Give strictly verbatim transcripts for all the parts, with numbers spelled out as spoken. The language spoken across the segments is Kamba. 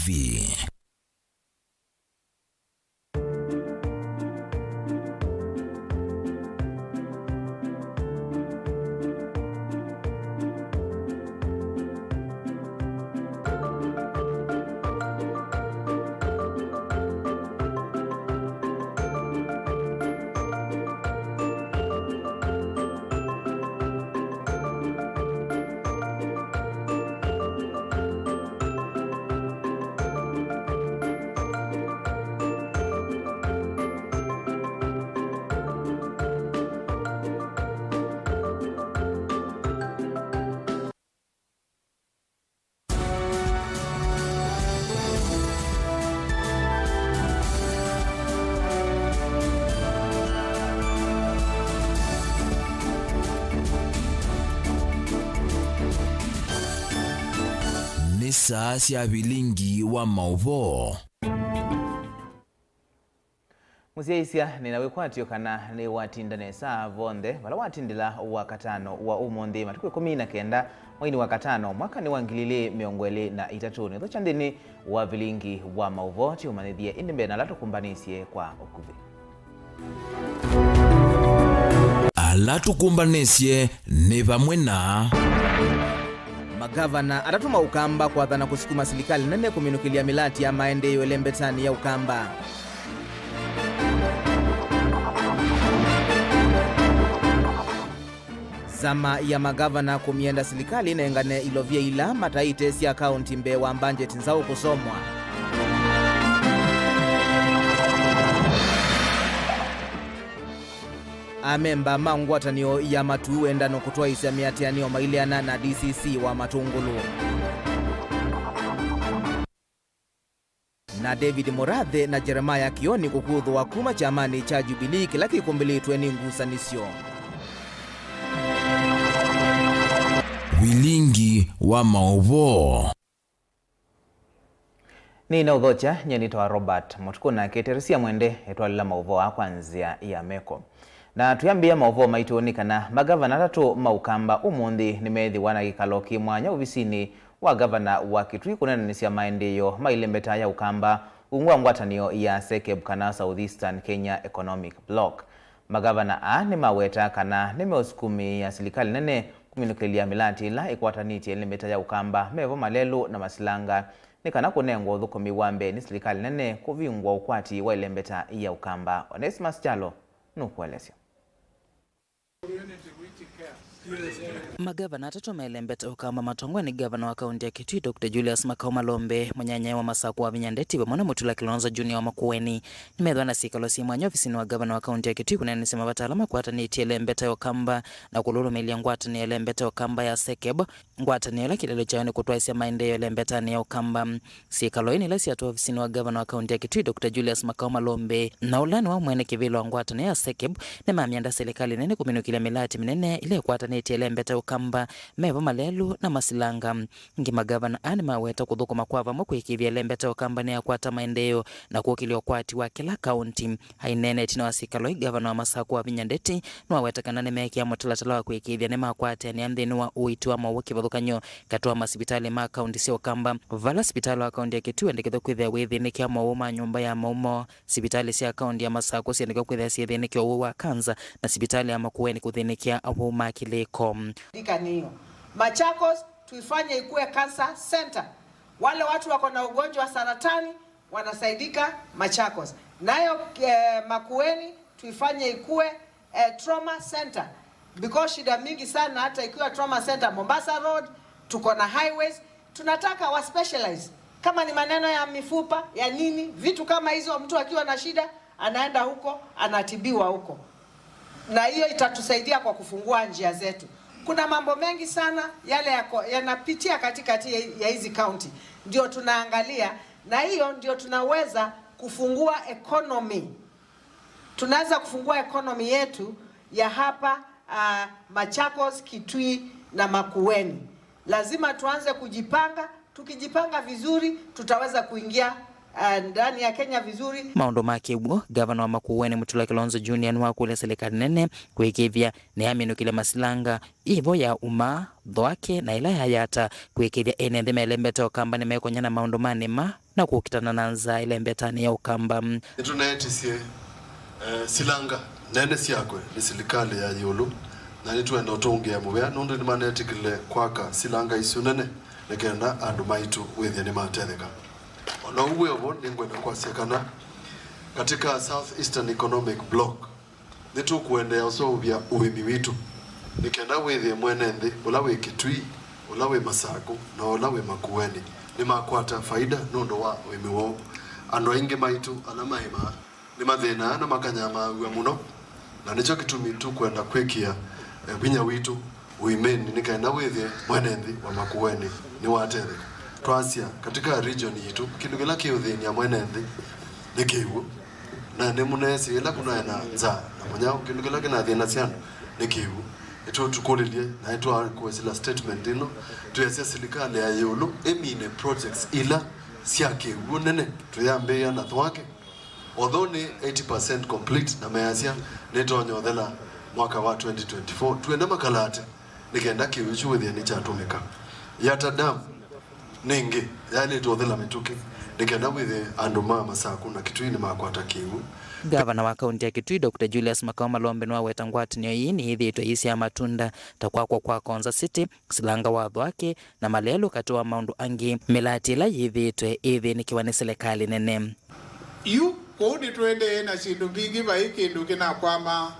V. Nĩ saa sya vilingi wa maũvoo. Mũsyaĩĩsya, nĩ na wĩkwatyo kana nĩwatinda nesa vonthe vala watindĩla wakatano wa ũmũnthĩ, matukũ ĩkũmi na kenda, mweinĩ wa katano, mwakanĩ wa ngili ilĩ mĩongo ĩlĩ na itatũ. Nĩthokya nthĩnĩ wa vilingi wa maũvoo, tũũmanyĩthye ĩndĩ mbee na ala tũkũmbanĩsye kwa ũkuvĩ. Ala tũkũmbanĩsye nĩ vamwe na. Magavana atatũ ma Ũkamba kwathana kũsukuma silikalĩ nene kũminũkĩlya mĩlati ya maendeeo ĩlembetanĩ ya Ũkamba. Nzama ya magavana kũmyenda silikalĩ ĩnengane ilovia ila mataĩte sya kaũnti mbee wa mbanjeti nzaũ kũsomwa. Amemba ma ngwatanĩo ya Matuu wendano kũtwaĩĩsya mĩatĩanĩo maileana na D C C wa Matũngũlũ. Na David Mũrathe na Jeremiah Kioni kũkuthũwa kuma kyamanĩ kya Jubilee kĩla kĩkũmbĩlĩtwe nĩ ngusanĩsyo. Vilingi wa maũvoo. Nĩnaũthokya, nyie nĩtawa Robert Mũtukũ, nake Teresia Mwende etwalĩla maũvoo aa kwa nzĩa ya meko. Na twĩambĩĩa maũvoo maitũ nĩ kana magavana atatũ ma Ũkamba ũmũnthĩ nĩmeethĩwa na kĩkalo kĩ mwanya ovisinĩ wa ngavana wa Kitui kũneenanĩsya maendeeo ma ĩlembeta ya Ũkamba ungu wa ngwatanĩo ya SEKEB kana Southeastern Kenya Economic Bloc. Magavana aa nĩmaweta kana nĩmeũsukumĩĩa silikalĩ nene kũminũkĩlya mĩlati ĩla ĩkwatanĩtye ĩlembeta ya Ũkamba, mevo malelũ na masilanga, nĩ kana kũnengwa ũthũkũmi wa mbee nĩ silikalĩ nene kũvingũa ũkwati wa ĩlembeta ya Ũkamba. Onesmus Kyalo nũkũelesya. Magavana atatũ ma ĩlembeta Ũkamba matongoew'e nĩ ngavana wa kaũnti ya Kitui, Doctor Julius Makau Malombe, mũnyanyae wa Masakũ Wavinya Ndeti, vamwe na Mutula Kilonzo Junior wa Makueni, nĩmeethĩwa na syĩkalo syĩ mwanya ovisinĩ wa ngavana wa kaũnti ya Kitui kũneenanĩsya mavata ala makwatanĩtye ĩlembeta ya Ũkamba na kũlũlũmĩĩlya ngwatanĩo ya ĩlembeta ya Ũkamba ya SEKEB, ngwatanĩo ĩla kĩlĩlo kyayo nĩ kũtwaĩsya maendeeo ĩlembetanĩ ya Ũkamba. Syĩkalo ii nĩ ila syatwawa ovisinĩ wa ngavana wa kaũnti ya Kitui, Doctor Julius Makau Malombe, na ũla nĩ wa mwene kĩvĩla wa ngwatanĩo ya SEKEB, nĩmamyenda silikalĩ nene kũminũkĩlya mĩlati mĩnene ĩla ĩkwatanĩtye ĩlembeta Ũkamba, mevo malelũ na masilanga. Ĩngĩ, magavana aa nĩmaweta kũthũkũma kwa vamwe kũĩkĩĩthya ĩlembeta Ũkamba nĩyakwata maendeeo na kũkĩlya ũkwati wa kĩla kaũnti. Aineena ĩtina wa syĩkalo ii, ngavana wa Masakũ Wavinya Ndeti nĩwaweta kana nĩmeekĩa mũtalatala wa kũĩkĩĩthya nĩmakwatĩanĩa nthĩnĩ wa ũiiti wa mowau kĩvathũkany'o katĩ wa masivitalĩ ma kaũnti sya Ũkamba, vala sivitalĩ wa kaũnti ya Kitui wendekethw'a kwĩthĩa wĩthĩnĩkĩa mowau ma nyũmba ya maumo, sivitalĩ sya kaũnti ya Masakũ syendekethw'a kwĩthĩa syĩthĩnĩkĩa ũwau wa kanza, na sivitalĩ ya Makueni kũthĩnĩkĩa awau ma kĩlĩko. Ndika nĩ hiyo. Machakos tuifanye ikuwe cancer center. Wale watu wako na ugonjwa wa saratani wanasaidika Machakos. Nayo, eh, Makueni tuifanye ikuwe, eh, trauma center. Because shida mingi sana, hata ikiwa trauma center Mombasa Road, tuko na highways, tunataka wa specialize. Kama ni maneno ya mifupa, ya nini, vitu kama hizo, mtu akiwa na shida, anaenda huko, anatibiwa huko. Na hiyo itatusaidia kwa kufungua njia zetu. Kuna mambo mengi sana yale yako, yanapitia katikati ya, ya hizi county. Ndio tunaangalia, na hiyo ndio tunaweza kufungua economy. Tunaweza kufungua economy yetu ya hapa, ah, Machakos, Kitui na Makueni. Lazima tuanze kujipanga. Tukijipanga vizuri, tutaweza kuingia, ah, ndani ya Kenya vizuri. Maũndũ ma kĩw'ũ, ngavana wa Makueni Mutula Kilonzo Junior nĩwakũlya silikalĩ nene kũĩkĩĩthya nĩyaminũkĩlya masilanga ĩvo ya Uma, Thwake na ĩla ya Yatta kũĩkĩĩthya ene nthĩ melembete Ũkamba nĩmekony'a na maũndũ ma nĩma na kũkitana na nzaa ĩlembetanĩ ya Ũkamba. Nĩtũneetisye eh, silanga nene syakwe nĩ silikalĩ ya ĩũlũ, na nĩtwenda ũtũngĩa mũvea nũndũ nĩmanetĩkĩlile kwaka silanga isu nene nĩ kenda andũ maitũ wĩthĩe nĩmatetheka. O na ũu wĩ o vo, nĩngwenda kwasya kana katika South Eastern Economic Bloc, nĩtũkũendeea ũseũvya ũĩmi witũ nĩ kenda wĩthĩe mwene nthĩ ũla wĩ Kitui, ũla wĩ Masakũ, na ũla wĩ Makueni nĩmakwata faida nũndũ wa ũĩmi woo. Andũ aingĩ maitũ ala maĩmaa nĩmathĩnaa na makanyamaaw'a mũno, na nĩkyo kĩtumi tũkwenda kwĩkĩa eh, vinya witũ ũĩmĩnĩ nĩ kenda wĩthĩe mwene nthĩ wa Makueni nĩwatetheka. Twasya, katika region yitũ, kĩndũ kĩla kĩũthĩny'a mwene nthĩ nĩ kĩw'ũ. Na nĩmũneesĩ ĩla kũnaĩ na nzaa na mũnyao, kĩndũ kĩla kĩnathĩnasya andũ nĩ kĩw'ũ. Nĩtũtũkũlĩlye na nĩtwakũsĩla statement ĩno, twĩasya silikalĩ ya ĩũlũ ĩmine projects ila sya kĩw'ũ nene. Tũyambĩĩa na Thwake, although nĩ eighty percent complete, na measya nĩtonya ũthela mwaka wa twenty twenty-four. Twenda makalate nĩ kenda kĩw'ũ kyu wĩthĩe nĩkyatũmĩka. Yatta Dam nĩngĩ yaĩlĩte ũthela mĩtũkĩ nĩ kenda wĩthĩe andũ ma Masakũ na Kitui nĩmakwata kĩw'ũ. Ngavana wa kaunti ya Kitui, Doctor Julius Makau Malombe nĩwaweta ngwatanĩo ĩĩ nĩyĩthĩĩtwe ĩisyaa matunda ta kwakwa kwa Konza City, silanga wa Thwake, na malelũ katĩ wa maũndũ angĩ. Mĩlati ĩla yĩthĩĩtwe ĩithĩnĩkĩwa nĩ silikalĩ nene. Yu kũu nĩtũendee na syĩndũ mbingĩ, vai kĩndũ kĩnakwamaa,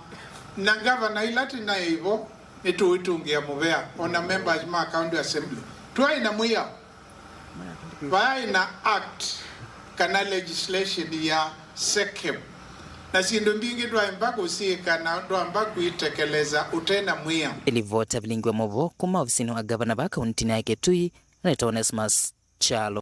na ngavana ila tĩ nayo vo nĩtũũitũngĩa mũvea, o na members ma County Assembly. Twaĩ na mwĩao, vaĩ na act kana legislation ya SECEM, na syĩndũ mbingĩ ndwaĩmba kũsyĩka na ndwamba kwitekeleza ũte na mwĩao. Ĩlivoti ya vilingi wa maũvoo kuma ovisinĩ wa ngavana va kauntinĩ ya Kitui, nĩtawa Onesmus Kyalo.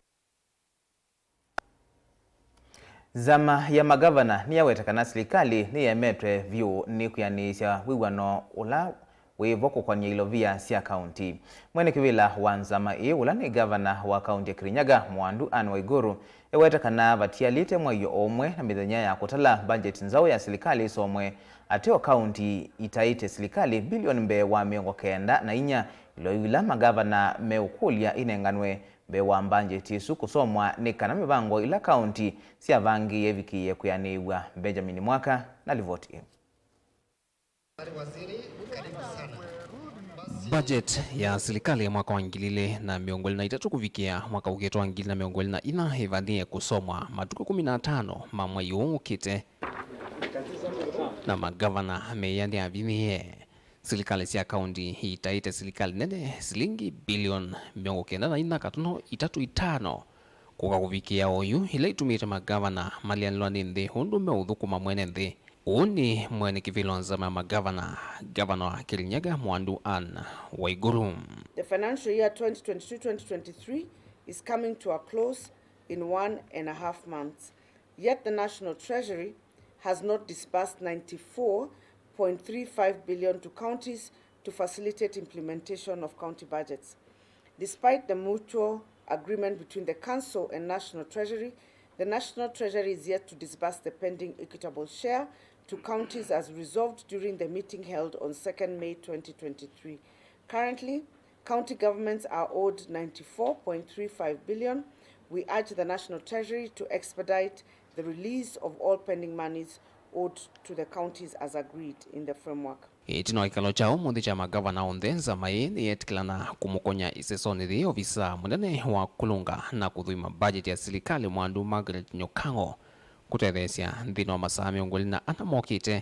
Nzama ya magavana nĩyaweta kana silikalĩ nĩyemetwe vyũ nĩ kwĩanĩĩsya wĩw'ano ũla wĩ vo kũkonĩa ilovia sya kaunti. Mwene kĩvĩla wa nzama ĩĩ, ũla nĩ ngavana wa kaunti ya Kirinyaga, Mwandu Anne Waiguru, ewete kana vatialĩte mwaio o ũmwe na mĩthenya ya kũtala mbanjeti nzaũ ya silikalĩ ĩsomwe, ateo kaunti itaĩte silikalĩ mbilioni mbee wa mĩongo kenda na inya, ilovi ila magavana meũkũlya inenganwe mbee wa mbanjeti ĩsu kũsomwa nĩ kana mĩvango ĩla kaunti syavangĩĩe ĩvikĩĩe kwĩanĩĩw'a. Benjamin Mwaka na livoti ĩĩ. Budget ya silikalĩ ya mwaka wa ngili ilĩ na mĩongo ĩlĩ na itatũ kũvikĩa mwaka ũkĩte wa ngili na mĩongo ĩlĩ na inya ĩvangĩĩe kũsomwa matukũ kũmi na atano ma mwei ũũ ũkĩte, na magavana meĩanĩa avinyĩĩe. Silikalĩ sya kaunti itaĩte silikalĩ nene silingi bilioni mĩongo kenda na inya katono itatũ itano kũka kũvikĩa oyu, ila itumĩte magavana maleanĩlwa nĩ nthĩ ũndũ meũthũkũma mwene nthĩ. Ũũ nĩ mwene kĩvĩla wa nzama ya magavana, ngavana wa Kirinyaga, Mwandu Anne Waiguru. The financial year twenty twenty-two twenty twenty-three is coming to a close in one and a half months. Yet the National Treasury has not disbursed ninety-four point three five billion to counties to facilitate implementation of county budgets. Despite the mutual agreement between the Council and National Treasury, the National Treasury is yet to disburse the pending equitable share to counties as resolved during the meeting held on second May twenty twenty-three. Currently, county governments are owed ninety-four point three five billion. We urge the National Treasury to expedite the release of all pending monies owed to the counties as agreed in the framework. Ĩtina wa kĩkalo kya ũmũnthĩ kya magavana onthe, nzama ĩĩ nĩyetĩkĩlana kũmũkony'a ĩsesonĩ yĩĩ ovisaa mũnene wa kũlũnga na kũthũima mbajeti ya silikalĩ, Mwandu Margaret Nyakang'o, kũtetheesya nthĩnĩ wa masaa mĩongo ĩlĩ na ana mokĩte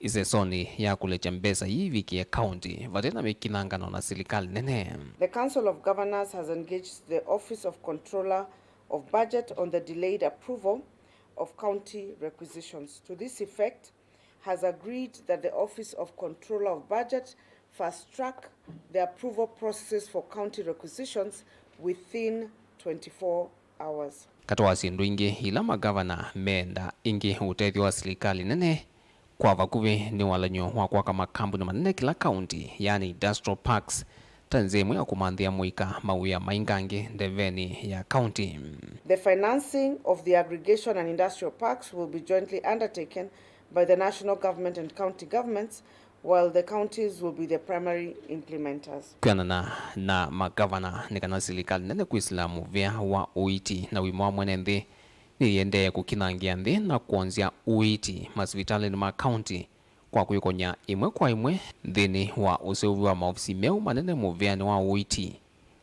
ĩsesonĩ ya kũlekya mbesa ii ivikĩe kaunti vate na mĩkinangano na silikalĩ nene. The Council of Governors has engaged the Office of Controller of Budget on the delayed approval of county requisitions. To this effect, has agreed that the Office of Controller of Budget fast track the approval processes for county requisitions within twenty-four hours. Katĩ wa syĩndũ ingĩ ila magavana meenda ĩngĩ ũtethyo wa silikalĩ nene, kwa vakuvĩ nĩ walany'o wa kwaka makambuni manene kĩla kaunti, yaani industrial parks, ta nzĩa ĩmwe ya kũmanthĩa mũika mawĩa maingangĩ ndevenĩ ya kaunti. The financing of the aggregation and industrial parks will be jointly undertaken by the national government and county governments, while the counties will be the primary implementers. Kwĩanana na magavana, nĩ kana silikalĩ nene kwĩsĩla mũvea wa ũiiti na ũima wa mwene nthĩ nĩyĩendee kũkinangĩa nthĩ na kwonzya ũiiti masivitalĩnĩ ma kaunti kwa kwĩkony'a ĩmwe kwa ĩmwe nthĩnĩ wa ũseũvyo wa maovisi meũ manene mũveanĩ wa ũiiti,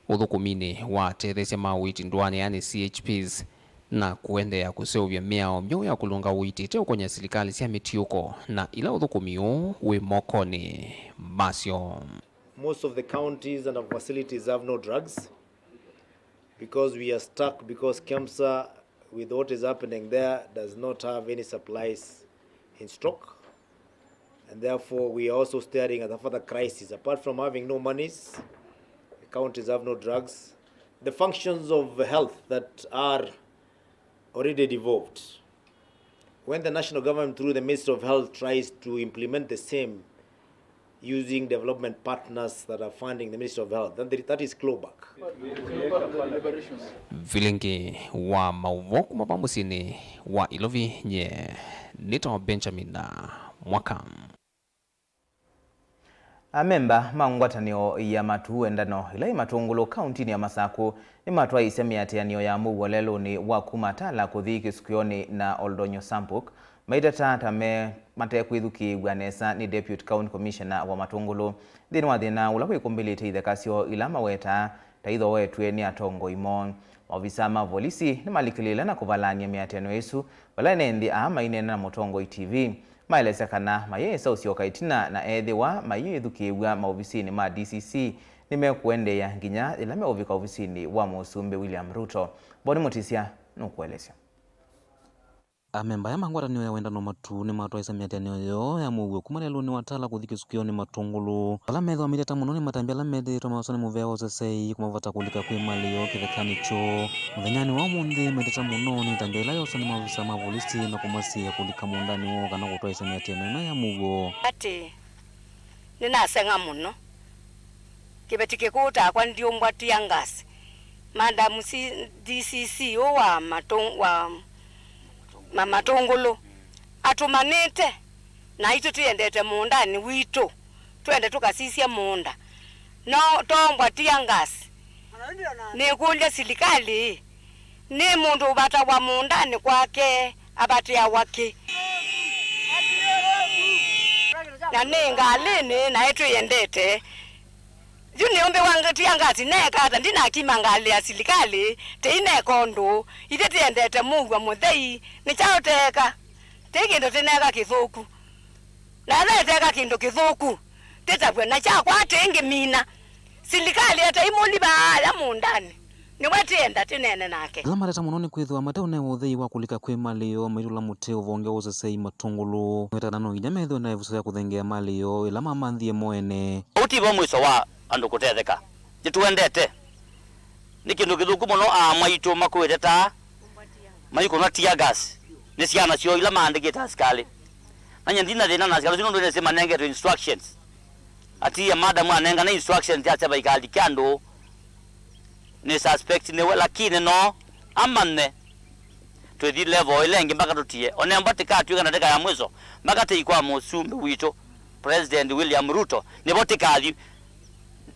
ũthũkũminĩ wa atetheesya ma ũiiti ndũanĩ, yani C H Ps, na kũendeea kũseũvya mĩao myeũ ya kũlũnga ũiiti ĩteũkony'a silikalĩ sya mĩtiũko na ila ũthũkũmi ũũ wĩ mokonĩ masyo. Most of the counties and our facilities have no drugs because we are stuck because KEMSA, with what is happening there, does not have any supplies in stock. And therefore, we are also staring at a further crisis. Apart from having no monies, the counties have no drugs. The functions of health that are already devolved, when the national government through the Ministry of Health tries to implement the same using development partners that are funding the Ministry of Health, that, that is clawback. Vilingi wa maũvoo kuma va mũsyĩnĩ wa Ilovi, nye nĩtawa Benjamin Mwaka. Amemba ma ngwatanĩo ya matu wendano ĩla yĩ Matũngũlũ kauntinĩ ya Masakũ nĩmatwaĩĩsye mĩatĩanĩo ya mũuo lelũnĩ wa kuma Tala kũthi Kĩsukĩonĩ na Oldonyo Sampuk, maiteta ta me matekwĩthukĩĩw'a nesa nĩ Deputy County Commissioner wa Matũngũlũ nthĩnĩ wa thĩna ũla wĩkũmbĩlĩte itheka syoo ila mawetaa ta ithooetw'e nĩ atongoi moo. Maovisa ma volisi nĩmalikĩlĩĩle na kũvalany'a mĩatĩanĩo ĩsu, vala ene nthĩ aa maineena na Mũtongoi T V maelesya kana mayĩsa ũsyoka ĩtina na ethĩwa mayĩthukĩĩw'a maovisinĩ ma D C C nĩmekũendeea nginya yĩla meũvika ovisinĩ wa Mũsumbĩ William Ruto. Boni Mũtisya nũkũelesya. Amemba aya ma ngwatanĩo ya wendano matu nĩmatwaĩsye mĩatĩanĩo yoo ya mũuo kuma lelũnĩ wa Tala kũthi Kĩsukĩonĩ Matũngũlũ. Ala methĩwa maiteta mũno nĩ matambya ala methĩĩtwe maoswa nĩ mũvea wa ũsesei kũmavata kũlika kwĩ malĩ yoo kĩthekanĩ kyoo. Mũthenyanĩ wa ũmũnthĩ, maiteta mũno nĩ ĩtambya ĩla yoswa nĩ maovisa ma volisi na kũmasiĩĩa kũlika mũũndanĩ woo kana kũtwaĩsya mĩatĩanĩo ĩno ya mũuo. Atĩ nĩnaseng'a mũno. Kĩveti kĩkũũ takwa ndiũmbwa tear gas. Madam C-, D C C ũũ wa matũ-, wa ma-, Matũngũlũ atũmanĩte naitũ twĩendete mũũndanĩ witũ, twende tũkasisye mũũnda. No toombwa tear gas. Nĩkũlya silikalĩ, nĩ mũndũ ũvatawa mũũndanĩ kwake avatĩawa kĩ? Na nĩ ngalĩnĩ naĩ twĩendete. Yu nĩũmbĩwa tear gas neeka ata? Ndinakima ngalĩ ya silikalĩ, tĩineka ũndũ. Ithyĩ tĩendete mũuo mũthei, nĩ kyaũ teeka? Tĩ kĩndũ tĩneeka kĩthũku. Na ethĩwa ĩteeka kĩndũ kĩthũku, tĩtavw'e na kyakwa tĩngĩmina. Silikalĩ ete imũliva aya mũũndanĩ, nĩwe tĩenda tĩneene nake. Ala mateta mũno nĩ kwĩthĩwa mateũnewa ũthei wa kũlika kwĩ malĩ yoo maitũla mũtĩ ũvonge wa ũsesei Matũngũlũ. Maweta kana no nginya methĩwe na ĩvuso ya kũthengeea malĩ yoo ĩla mamanthie mo ene. Ũu ti vo mwĩso wa andũ kũtetheka. Nĩtũendete. Nĩ kĩndũ kĩthũku mũno aamwaitũ makũĩte taa maikũnwa tear gas nĩ syana syoo ila maandĩkĩte asikalĩ. Na nyie ndina thĩna na asikalĩ asu nũndũ nĩsĩ manengetwe instructions. Atiie madam anengane instructions asya vaikalike andũ nĩ suspect nĩwe, lakini no amanye twĩthi level ĩla ĩngĩ mpaka tũtie. Onemba tĩkatw'ĩka ndatĩka ya mwiso mpaka tĩi kwa mũsumbĩ witũ, President William Ruto, nĩvo tĩkathi.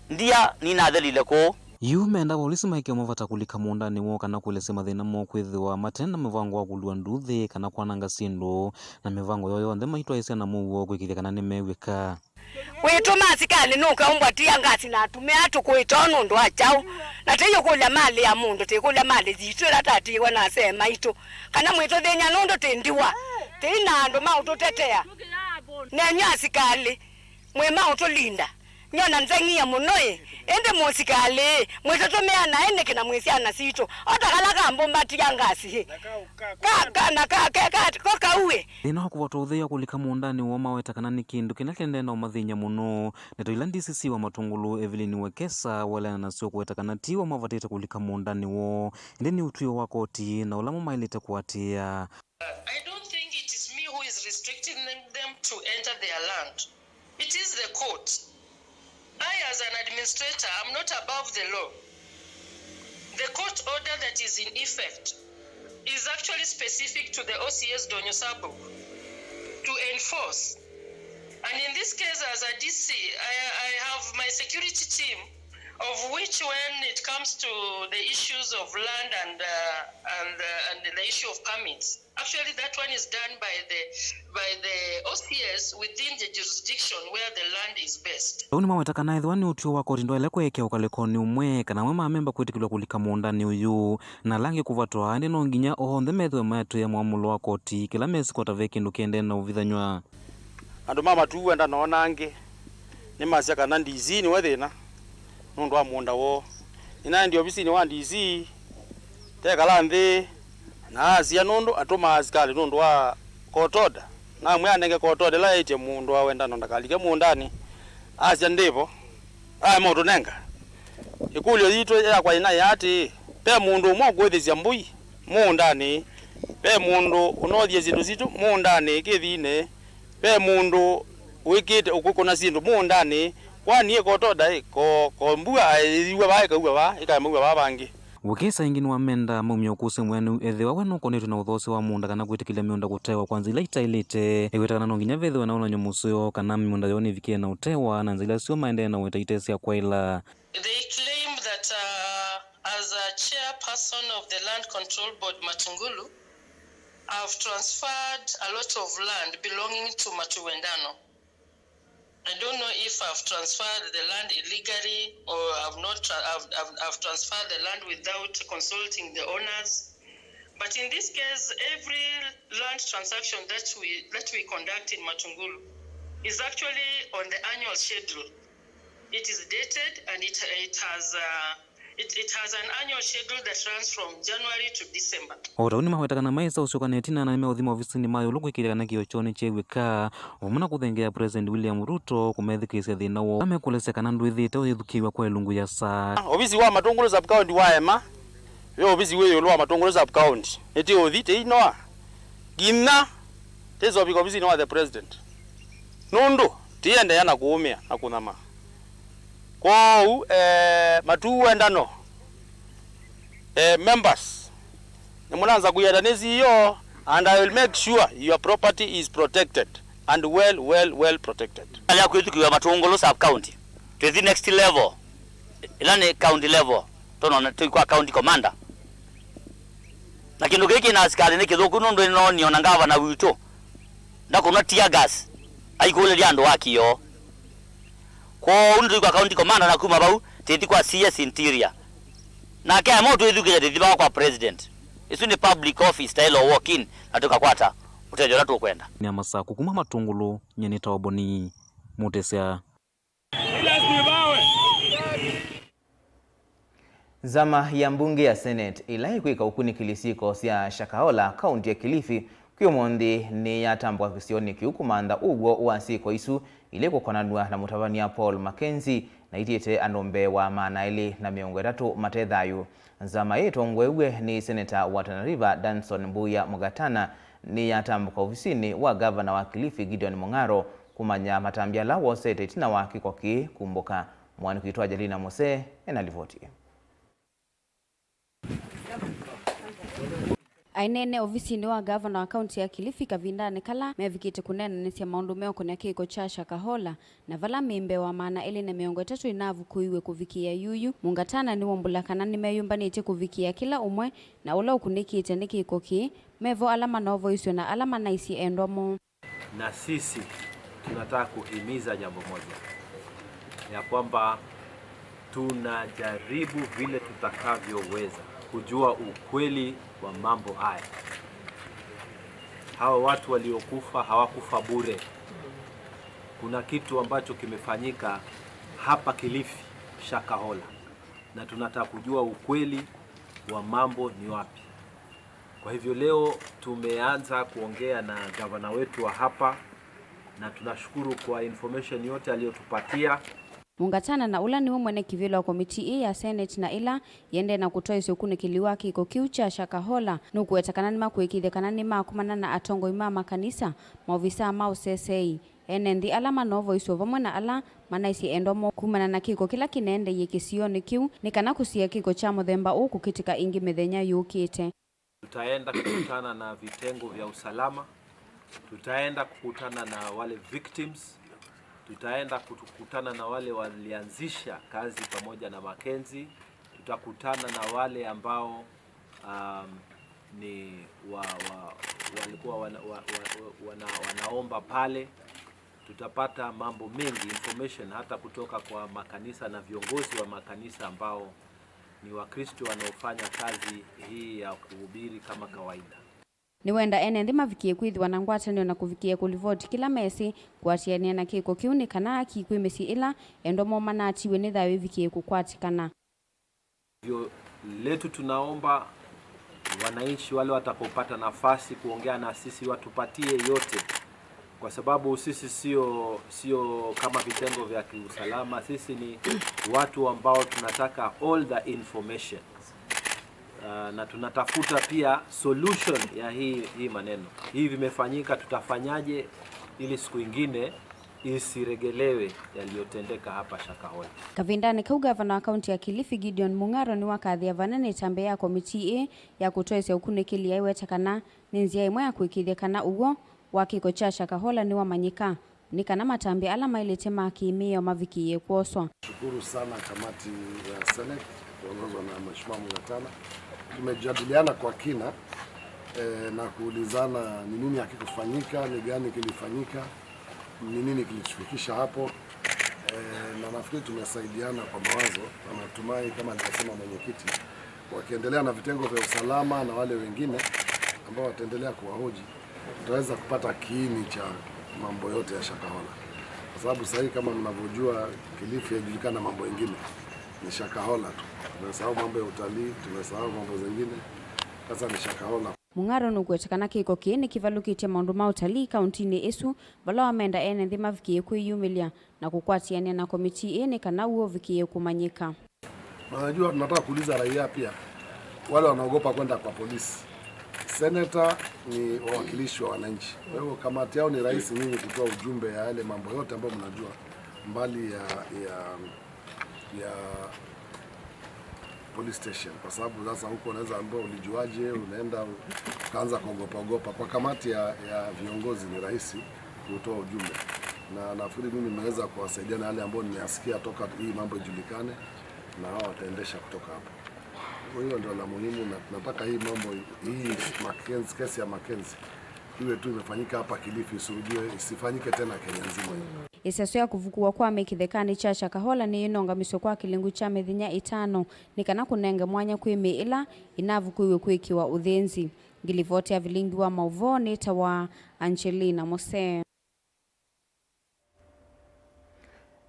Ndia nĩnathelile kũũ. Yu menda volisi maĩke mavata kũlika mũũndanĩ woo kana kũelesya mathĩna moo kwĩthĩwa mate na mũvango wa kũlua nduthĩ kana kwananga syĩndũ, na mĩvango yoo yonthe maitwaĩsya na mũuo kwĩkĩthya kana nĩmew'ĩka. Wĩtũma asikalĩ nũkaumbwa tear gas na atumĩa tũkũĩtoo nũndũ wa kyaũ? Na tĩyũkũlya malĩ ya mũndũ, tĩkũlya malĩ yitũ ĩla tatiĩwe na asee maitũ, kana mwĩtũthĩny'a nũndũ tĩ ndiwa, tĩi na andũ ma ũtũtetea. Nenyu asikalĩ, mwĩ ma ũtũlinda. Nyona nzeng'ie mũno ĩ, ĩndĩ mũsikalĩ ĩ, mwĩtũtũmĩa naĩ nĩkĩ na mwĩ syana sitũ? O ta kala kambũmbatia ngasi ĩ. Ka, ka, na ka, ke, ka, ko kau ĩ. Thĩna wa kũvatwa ũthei wa kũlika mũũndanĩ woo maweta kana nĩ kĩndũ kĩla kĩendee na ũmathĩny'a mũno. Ndeto ila D C C wa Matũngũlũ, Evelyn Wekesa, waeleana nasyo kũweta kana ti o mavatĩte kũlika mũũndanĩ woo, ĩndĩ nĩ ũtw'ĩo wa koti na ũla mo maĩlĩte kũatĩĩa. I don't think it is me who is restricting them to enter their land. It is the court. I, as As an administrator, I'm not above the law. The court order that is in effect is actually specific to the O C S Donyo Sub to enforce. And in this case, as a D C, I, I have my security team, of which, when it comes to the issues of land and, uh, and, uh, and the issue of permits, actually, that one is done by the, by the O C S within the jurisdiction where the land is based. Vau nĩmaweta kana ethĩwa nĩ ũtw'ĩo wa koti ndwaĩle kũekea ũkalĩkonĩ ũmwe, kana amwe ma amemba kwĩtĩkĩlw'a kũlika mũũndanĩ ũyũ, na ala angĩ kũvatwa, ĩndĩ no nginya onthe methĩwe mayatĩĩa mwamũlo wa koti kĩla mesikwa ta ve kĩndũ kĩendee na ũvithanyw'a. Andũ ma Matuu Wendano na angĩ nĩmasya kana D C nĩwe thĩna nũndũ wa mũũnda woo. Nĩnaendie ovisinĩ wa D C, tekala nthĩ, na asya nũndũ atũmaa asikalĩ nũndũ wa court order. Namwĩa anenge court order ĩla yaĩtye mũndũ wa Wendano ndakalike mũũndanĩ. Asya ndĩvo. Aema ũtũnenga. Ĩkũlyo yitũ yakwa ĩnaĩ atĩĩ, ve mũndũ ũmwe ũkũĩthĩsya mbũi mũũndanĩ? Ve mũndũ ũnothie syĩndũ sitũ mũũndanĩ kĩthinĩ? Ve mũndũ wĩkĩte ũkũkũna syĩndũ mũũndanĩ? Kwani ĩkotoda ĩ ko, ko mbua ĩyĩw'a vaa ĩkaw'a vaa, ĩkaemaw'a vaa vangĩ? Wĩkĩsa ĩngĩ nĩwamenda maumya ũkũsĩ mwĩanĩu ethĩwa we nũkonetw'e na ũthoosi wa mũũnda kana kwĩtĩkĩlya mĩũnda kũtewa kwa nzĩa ila itaĩlĩte. Eweta kana no nginya vethĩwe na ũlany'o mũseo kana mĩũnda yoo nĩvikĩe na ũtewa na nzĩa ila syoo maendee na ũete iteesĩ sya kwaĩla. They claim that, uh, as a chairperson of the Land Control Board Matungulu, I've transferred a lot of land belonging to Matuu Wendano. I don't know if I've transferred the land illegally or I've not tra-, I've, I've, I've transferred the land without consulting the owners. But in this case, every land transaction that we, that we conduct in Matungulu is actually on the annual schedule. It is dated and it, it has, uh, it, it has an annual schedule that runs from January to December. O ta ũu nĩmaweta kana maĩsa ũsyoka na ĩtina na nĩmeũthi maovisinĩ ma ĩũlũ kwĩkĩĩthya kana kĩĩo kyoo nĩkyeew'ĩka, vamwe na kũthengeea President William Ruto kũmethukĩĩsya thĩna woo, amekũlesya kana ndwĩthĩĩte ũyĩthukĩĩw'a kwa ĩlungu ya saa. Ovisi wa Matungulu sub-county waema, ve ovisi wĩ ĩũlũ wa Matungulu sub-county, nĩtĩũthi tĩinoa nginya tĩsovika ovisinĩ wa the president, nũndũ tĩendeea na kũũmĩa na kũnyama. Kwoou, eh, Matuu Wendano, eh, members, nĩmũnanza kũienda nĩ C E O, and I will make sure your property is protected and well, well, well protected. Alea kwĩthukĩĩw'a Matungulu sub-county, twĩthi next level, ĩla nĩ county level, tũnona tũi kwa county commander. Na kĩndũ kĩĩ kĩ na asikalĩ nĩ kĩthũku, nũndũ nĩnoonie ona ngavana witũ ndakũnwa tear gas aikũlĩlya andũ wa kĩoo. Kwoou nĩtũi kwa county commander, na kuma vau tĩthi kwa C S Interior. Nake aema ũtwĩthukĩĩsya tĩthi vaa kwa president. Ĩsu nĩ public office, taĩle walk in na tũkakwata ũtethyo ũla tũkwenda. Nĩ Masaku kuma Matungulu, nyie nĩtawa Boni Mutesya. Nzama ya mbunge ya Senate ĩla ĩkwĩka ũkunĩkĩli syĩko sya Shakahola, kaunti ya Kilifi, kwĩ ũmũnthĩ nĩyatambũka kĩsionĩ kĩu kũmantha ũw'o wa syĩko isu ilĩ kũkonanw'a na mũtavany'a Paul Mackenzie, na itiĩte andũ mbee wa maana elĩ na mĩongo ĩtatũ mate thayũ. Nzama ĩĩ ĩtongoew'e nĩ seneta wa Tana River, Danson Mbuya Mũgatana, nĩyatambũka ovisinĩ wa ngavana wa Kilifi, Gideon Mung'aro, kũmanya matambya ala wosete ĩtina wa kĩko kĩĩ kumbũka. Mũandĩki witũ Angelina Mose ena livoti. Aineena ovisinĩ wa ngavana wa kaunti ya Kilifi kavindanĩ kala mevikĩte kũneenanĩsya maũndũ meũkonĩa kĩko kya Shakahola, na vala mĩĩ mbee wa maana elĩ na mĩongo ĩtatũ ĩnavukũiwe kũvikĩĩa yuyu, Mũngatana nĩwaumbũla kana nĩmeyũmbanĩtye kũvikĩĩa kĩla ũmwe na ũla ũkunĩkĩte nĩ kĩko kĩĩ, me vo ala manovoisw'e na ala manaisye endwa moo. Na sisi tunataka kuhimiza jambo moja, ya kwamba tunajaribu vile tutakavyoweza kujua ukweli wa mambo haya. Hawa watu waliokufa hawakufa bure. Kuna kitu ambacho kimefanyika hapa Kilifi, Shakahola, na tunataka kujua ukweli wa mambo ni wapi. Kwa hivyo leo tumeanza kuongea na gavana wetu wa hapa, na tunashukuru kwa information yote aliyotupatia. Mũngatana na ũla nĩwe mwene kĩvĩla wa komitii ĩĩ ya Senate na ĩla yĩendee na kũtwaĩsya ũkunĩkĩli wa kĩko kĩu kya Shakahola, nũkũweta kana nĩmakũĩkĩĩthya kana nĩmakomana na atongoi ma makanisa, maovisaa ma ũseseei, Ene nthĩ ala manovoisye vamwe na ala manaisye endwa moo kumana na kĩko kĩla kĩneendeie kĩsionĩ kĩu nĩ kana kũsiĩĩa kĩko kya mũthemba ũũ kũkĩtĩka ĩngĩ mĩthenya yũkĩte. Tutaenda kukutana na vitengo vya usalama, tutaenda kukutana na wale victims, tutaenda kukutana na wale walianzisha kazi pamoja na Mackenzie, tutakutana na wale ambao um, ni wa, wa, walikuwa wana, wa, wa, wana, wanaomba pale. Tutapata mambo mengi, information hata kutoka kwa makanisa na viongozi wa makanisa ambao ni Wakristo wanaofanya kazi hii ya kuhubiri kama kawaida. Nĩwenda ene nthĩ mavikĩe kwĩthĩwa na ngwatanĩo na kũvikĩe kũlivoti kĩla mesĩ kũatĩanĩa na kĩko kĩu nĩ kana aki kwĩ mĩsyĩ ĩla endwa moo manaatiwe nĩ thayũ ĩvikĩe kũkwatĩkana. Hivyo letu tunaomba wananchi wale watakopata nafasi kuongea na sisi watupatie yote, kwa sababu sisi sio, sio kama vitengo vya kiusalama, sisi ni watu ambao tunataka all the information. Uh, na tunatafuta pia solution ya hii, hii maneno. Hii vimefanyika, tutafanyaje ili siku ingine isiregelewe yaliyotendeka hapa Shakahola. Kavindanĩ kau, ngavana wa kaunti ya Kilifi Gideon Mung'aro nĩwakathĩa vanene ĩtambya ya komitii ĩĩ ya kũtwaĩsya ũkunĩkĩli aiweta kana nĩ nzĩa ĩmwe ya kũĩkĩĩthya kana ũw'o wa kĩko kya Shakahola nĩwamanyĩka, nĩ kana matambya ala maĩlĩte ma kĩ-mĩao mavikĩĩe kwoswa. Shukuru sana kamati ya Senate kuongozwa na Mheshimiwa Mugatana. Tumejadiliana kwa kina eh, na kuulizana ni nini hakikufanyika, ni gani kilifanyika, ni nini kilitufikisha hapo eh, na nafikiri tumesaidiana kwa mawazo, na natumai kama alivyosema mwenyekiti, wakiendelea na vitengo vya usalama na wale wengine ambao wataendelea kuwahoji, tutaweza kupata kiini cha mambo yote ya Shakahola, kwa sababu sahii kama mnavyojua Kilifi haijulikana mambo ingine, ni Shakahola tu. Tumesahau mambo ya utalii, tumesahau mambo zingine, sasa ni Shakahola. Mung'aro nũkwete kana kĩko kĩĩ nĩkĩvalũkĩtye maũndũ ma ũtalii kauntinĩ ĩsu, vala wamenda ene nthĩ mavikĩe kwĩyumĩlya na kũkwatĩanĩa na komitii ĩĩ nĩ kana ũw'o ũvikĩe kũmanyĩka. Unajua, tunataka kuuliza raia pia, wale wanaogopa kwenda kwa polisi. Seneta ni wawakilishi wa wananchi, kwa hivyo kamati yao ni rahisi nyinyi kutoa ujumbe ya yale mambo yote ambayo mnajua mbali ya, ya, ya police station, kwa sababu sasa huko unaweza ambiwa ulijuaje, unaenda ukaanza kuogopa ogopa. Kwa kamati ya, ya viongozi ni rahisi kutoa ujumbe, na nafikiri mimi nimeweza kuwasaidia na yale ambayo nimeyasikia toka hii mambo ijulikane, na hao wataendesha kutoka hapo. Kwa hiyo ndio la muhimu, na tunataka hii mambo hii Mackenzie, kesi ya Mackenzie iwe tu imefanyika hapa Kilifi, isirudiwe, isifanyike tena Kenya nzima hii. Ĩseso ya kũvukuwa kwa mĩĩ kĩthekanĩ kya Shakahola nĩyĩnongamiswe kwa kĩlungu kya mĩthenya ĩtano nĩ kana kũnenge mwanya kwĩ mĩĩ ĩla ĩnavukũiwe kwĩkĩwa ũthĩnzi. Ngilivoti ya vilingi wa maũvoo nĩtawa Angelina Mose.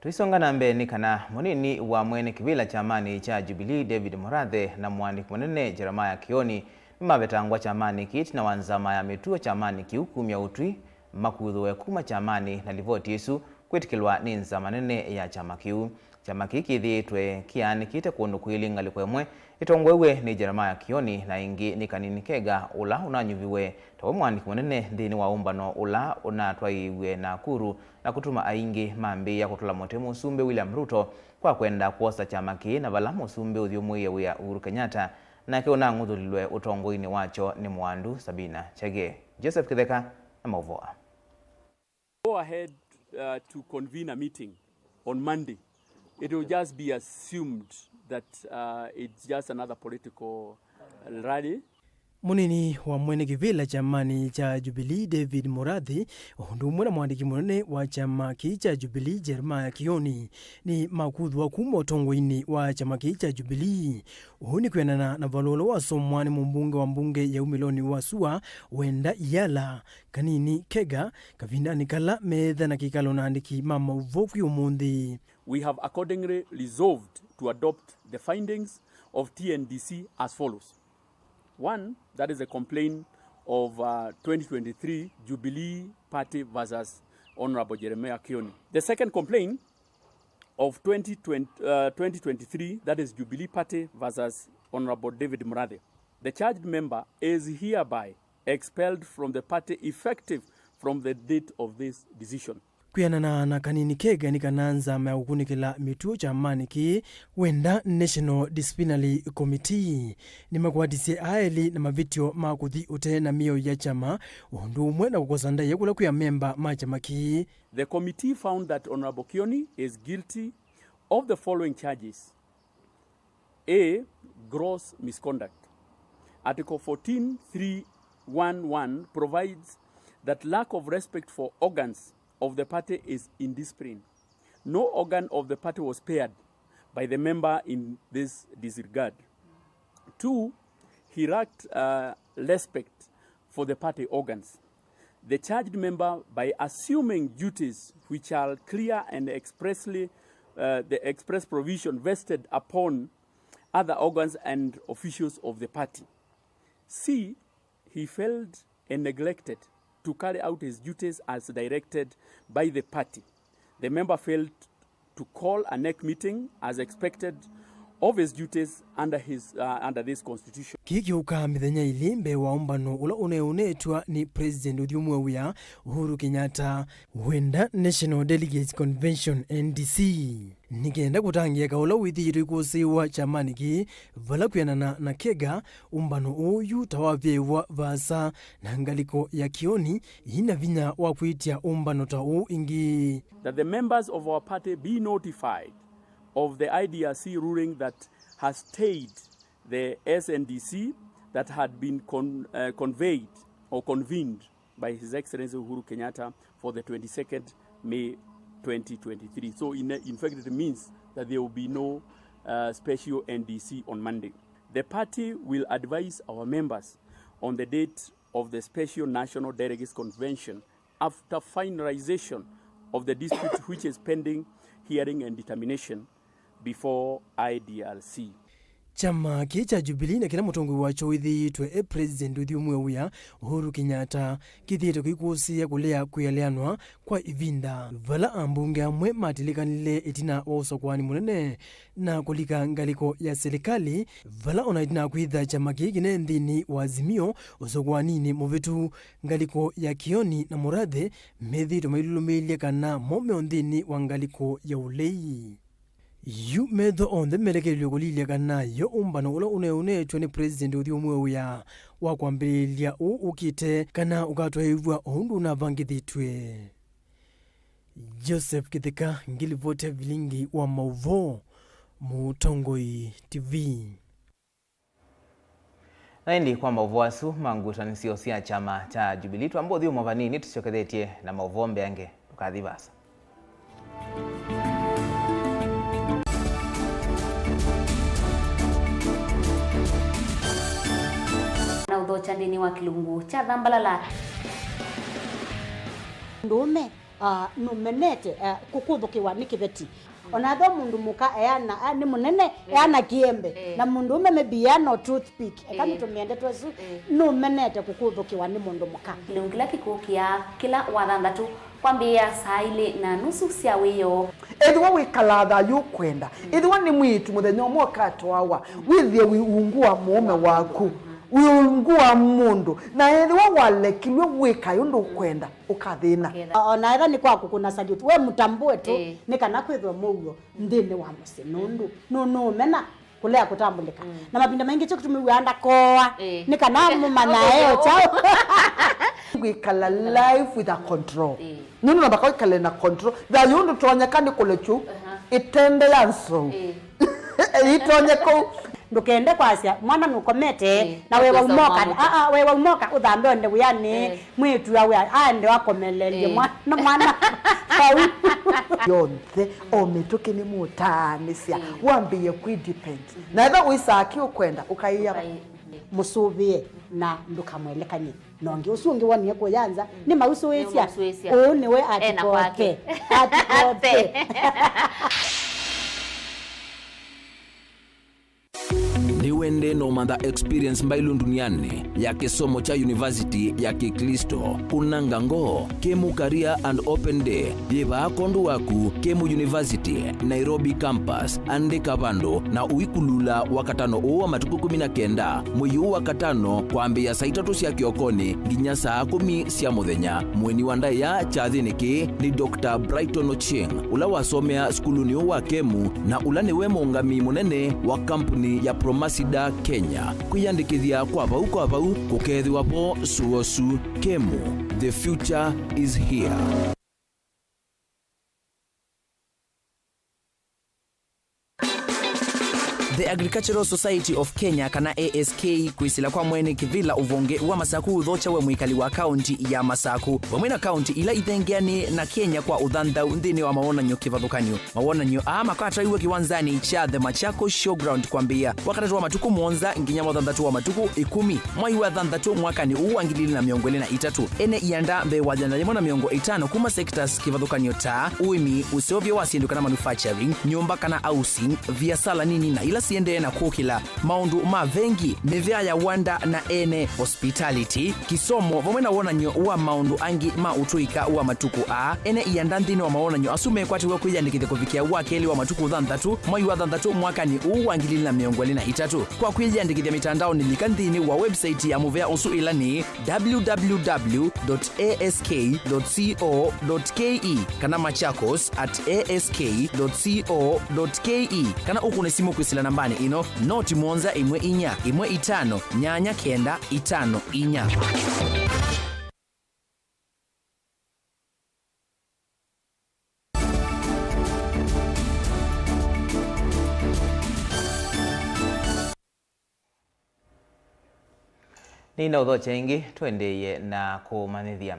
Tũisonga na mbee nĩ kana mũnini wa mwene kĩvĩla kyamanĩ kya Jubilee David Mũrathe na mũandĩki mũnene Jeremiah Kĩoni nĩmavetangwa kyamanĩ kĩĩ ĩtina wa nzama ya mĩtuo kyamanĩ kĩu kumya ũtwi makuthũwe kuma kyamanĩ na livoti ĩsu kwĩtĩkĩlwa nĩ nzama nene ya kyama kĩu. Kyama kĩĩ kĩthĩĩtwe kĩaanĩkĩte kũndũ kwĩlĩ ngalĩko ĩmwe ĩtongoew'e nĩ Jeremiah Kĩoni na ĩngĩ nĩ Kanini Kega, ũla ũnanyuviwe ta we mũandĩki mũnene nthĩnĩ wa ũmbano ũla ũnatwaĩĩw'e Nakuru na kũtuma aingĩ mambĩĩa kũtũla mũtĩ Mũsumbĩ William Ruto kwa kwenda kwosa kyama kĩĩ, na vala Mũsumbĩ ũthyũmũĩe wĩa Uhuru Kenyatta nake ũnang'uthũlilwe ũtongoinĩ wakyo nĩ mũandu Sabina Chege. Joseph Kĩtheka na maũvoo aa. Go ahead uh, to convene a meeting on Monday. It will just be assumed that uh, it's just another political rally. Mũnini wa mwene kĩvĩla kyamanĩ kya Jubilee David Mũrathi, o ũndũ ũmwe na mwandĩki mũnene wa kyama kĩĩ kya Jubilee Jeremiah Kĩoni, nĩ makuthwa kuma ũtongoinĩ wa kyama kĩĩ kya Jubilee. Ũu nĩ kwĩanana na valũa ũla wasomwa nĩ mũmbunge wa mbunge ya umĩlonĩ wa sua Wenda Iyala, Kanini Kega, kavindanĩ kala meetha na kĩkalo na andĩki ma maũvoo kwĩ ũmũnthĩ. We have accordingly resolved to adopt the findings of T N D C as follows. One, that is a complaint of uh, twenty twenty-three Jubilee Party versus Honorable Jeremiah Kioni. The second complaint of twenty twenty, uh, twenty twenty-three, that is Jubilee Party versus Honorable David Murathe. The charged member is hereby expelled from the party effective from the date of this decision. Kwĩanana na Kanini Kega nĩ kana nzama ya kũkunĩkĩla mĩtuo kyamanĩ kĩĩ, Wenda National Disciplinary Committee nĩmakwatisye aeli na mavĩtyo ma kũthi ũtee na mĩao ya kyama, ũndũ ũmwe na kũkosa ndaĩa kũla kwĩ amemba ma kyama kĩĩ. The committee found that Honorable Kioni is guilty of the following charges. A. Gross misconduct. Article fourteen three one one provides that lack of respect for organs of the party is indiscipline. No organ of the party was spared by the member in this disregard. Two, he lacked, uh, respect for the party organs. The charged member, by assuming duties which are clear and expressly, uh, the express provision vested upon other organs and officials of the party. C, he failed and neglected to carry out his duties as directed by the party. The member failed to call a NEC meeting as expected of his duties under his, uh, under this constitution. Kĩĩ kĩũkaa mĩthenya ĩlĩ mbee wa ũmbano ũla ũneũnetw'a nĩ President ũthyũmũe wĩa Uhuru Kenyatta, Wenda National Delegates Convention, N D C, nĩ kenda kũtangĩĩa kaũ ũla wĩthĩĩtwe ikũsĩĩwa kyamanĩ kĩĩ, vala kwĩanana na Kega, ũmbano ũũ yu ta wavyaĩwa vaasa na ngalĩko ya Kioni yĩna vinya wa kwĩtya ũmbano ta ũũ ĩngĩ. That the members of our party be notified of the I D R C ruling that has stayed the S N D C that had been con-, uh, conveyed or convened by His Excellency Uhuru Kenyatta for the twenty-second May twenty twenty-three. So in, in fact, it means that there will be no, uh, special N D C on Monday. The party will advise our members on the date of the special National Delegates Convention after finalization of the dispute which is pending hearing and determination before I D R C. Kyama kĩĩ kya Jubilee na kĩla mũtongoi wakyo wĩthĩĩtwe e President ũthyũmũe wĩa Uhuru Kenyatta kĩthĩĩtwe kĩikũsĩĩa kũlea kwĩeleanwa kwa ĩvinda, vala ambunge amwe matilĩkanile ĩtina wa ũsakũani mũnene na kũlika ngalĩko ya silikalĩ, vala ona ĩtina wa kwĩtha kyama kĩĩ kĩnene nthĩnĩ wa Azimio ũsakũaninĩ mũvĩtu, ngalĩko ya Kioni na Mũrathe methĩĩtwe mailũlũmĩĩlye kana mo me o nthĩnĩ wa ngalĩko ya ũlei. Yu metho onthe melekelilw'e kũlilya kana yo ũmbano ũla ũneũnetw'e nĩ President ũthyũmũe wĩa wa kwambĩlĩlya ũũ ũkĩte kana ũkatwaĩĩw'a o ũndũ ũnavangĩthĩtw'e. Joseph Kĩtheka, ngilivoti ya vilingi wa maũvoo, Mũtongoi T V. Na ĩndĩ kwa maũvoo asu ma ngutanĩsyo sya kyama kya Jubilee, twamba ũthyũmũa vanini, tũsyokethetye na maũvoo mbeange. Ndũkathi vaasa. Na ũthokya nthĩnĩ wa kĩlungu kya thambalala. Ndũũme, ah, nũmenete, ah, kũkũthũkĩwa nĩ kĩveti. Ona ethĩwa mũndũ mũka eana, a, nĩ mũnene, eana kĩembe, na mũndũũme maybe eana o toothpick, eka nĩtũmĩende twesu, nũmenete kũkũthũkĩwa nĩ mũndũ mũka. Kĩlungu kĩla kĩkũkĩa kĩla wathanthatũ kwambĩĩa saa ilĩ na nusu sya wĩoo. Ethĩwa wĩkalaa thayũ ũkwenda, ethĩwa nĩ mwĩĩtu mũthenya ũmwe ũkatwawa, wĩthĩe wĩ ungu wa mũũme waku, wĩ ungu wa mũndũ, na ethĩwa walekilw'e wĩkae ũndũ ũkwenda, ũkathĩna. Ũkethĩa. O-, ona ethĩwa nĩ kwa kũkũna salute, we mũtambũe tu, nĩ kana kwĩthwe mũuo nthĩnĩ wa mũsyĩ, nũndũ nũ-, nũũmena kũlea kũtambũlĩka. Na mavinda maingĩ kyo kĩtumi wĩaa ndakoa, nĩ kana mũmanyae o kyaũ. Kwĩkala life with a control. Nũndũ no mpaka wĩkale na control. Thayũ ũndũ tonyeka nĩ kũlekyu, ĩtende ya nsou. Ĩtonye kũu. Ndũkende kwasya mwana nũkomete, na wewa umoka. Aa, wewa umoka, ũthambe onde wĩanĩ, mwĩĩtu awe aende akomelelye mwana, mwana. Vau. Yonthe, o mĩtũkĩ nĩ mũtaanĩsya, wambĩĩe kwĩ depend. Na ethĩwa ũisaa kĩ ũkwenda, ũkaĩa. Mũsũvĩe na ndũkamwelekany'e. Na ũngĩ ũsu ũngĩ wonie kũya nza, nĩmausũĩsya. Nĩmausũĩsya. Ũũ nĩwe. Ena kwake. Atikote. Atikote. Nĩwe Ĩndĩ no ũmantha experience mbailu ndunianĩ ya kĩsomo kya university ya Kĩklĩsto. Kũnanga ngoo, Kemu Career and Open Day yĩ vaa kwondũ waku. Kemu University, Nairobi Campus. Andĩka vandũ na ũikulula wakatano ũũ wa matukũ ĩkũmi na kenda mwei ũũ wa katano, kwambĩĩa saa itatũ sya kĩokonĩ nginya saa kũmi sya mũthenya. Mũeni wa ndaĩa kyathĩnĩ kĩĩ nĩ Doctor Brighton Ochieng, ũla wasomea sukulunĩ ũũ wa Kemu na ũla nĩwe mũũngamĩi mũnene wa kambuni ya Promacida Kenya. Kwĩyandĩkĩthya kwa vau kwa vau kũkeethĩwa vo sũosu. Kemu, the future is here. The Agricultural Society of Kenya, kana A S K, kwĩsĩla kwa mwene kĩvĩla ũvonge wa Masaku ũthokya we mwĩkali wa kaunti ya Masaku, vamwe na kaunti ila ithengeanĩe na Kenya kwa ũthanthau nthĩnĩ wa mawonany'o kĩvathũkany'o. Mawonany'o aa makatwaiwe kĩwanzanĩ kya The Machakos Showground kwambĩĩa wakatatũ wa matukũ mũonza nginya wathanthatũ wa matukũ ĩkũmi mwai wa thanthatũ mwakanĩ ũũ wa ngili ili na mĩongo ĩlĩ na itatũ. Ene ianda mbee wa yĩana yĩmwe na mĩongo ĩtano kuma sectors kĩvathũkany'o ta ũĩmi, ũseũvyo wa syĩndũ kana manufacturing, nyũmba kana housing, viasala nini na ila siendee na kũkĩla, maũndũ ma vengi, mĩvĩa ya wanda na ene, hospitality, kĩsomo, vamwe na wonany'o wa maũndũ angĩ ma ũtũĩka wa matukũ aa. Ene ianda nthĩnĩ wa mawonany'o asu mekwatĩw'a kwĩyandĩkĩthya kũvikĩa wa kelĩ wa matukũ thanthatũ mwai wa thanthatũ mwakanĩ ũũ wa ngili ili na mĩongo ĩlĩ na itatũ. Kwa kwĩyandĩkĩthya mĩtandaonĩ, lika nthĩnĩ wa website ya mũvea ũsu, ĩla nĩ w w w dot a s k dot c o dot k e kana machakos at a s k dot c o dot k e, kana ũkũne simũ kwĩsĩla nambanĩ ĩno, noti mũonza ĩmwe inya ĩmwe itano nyanya kenda itano inya. Nĩnaũthokya ĩngĩ, tũendeeye na kũmanyĩthya.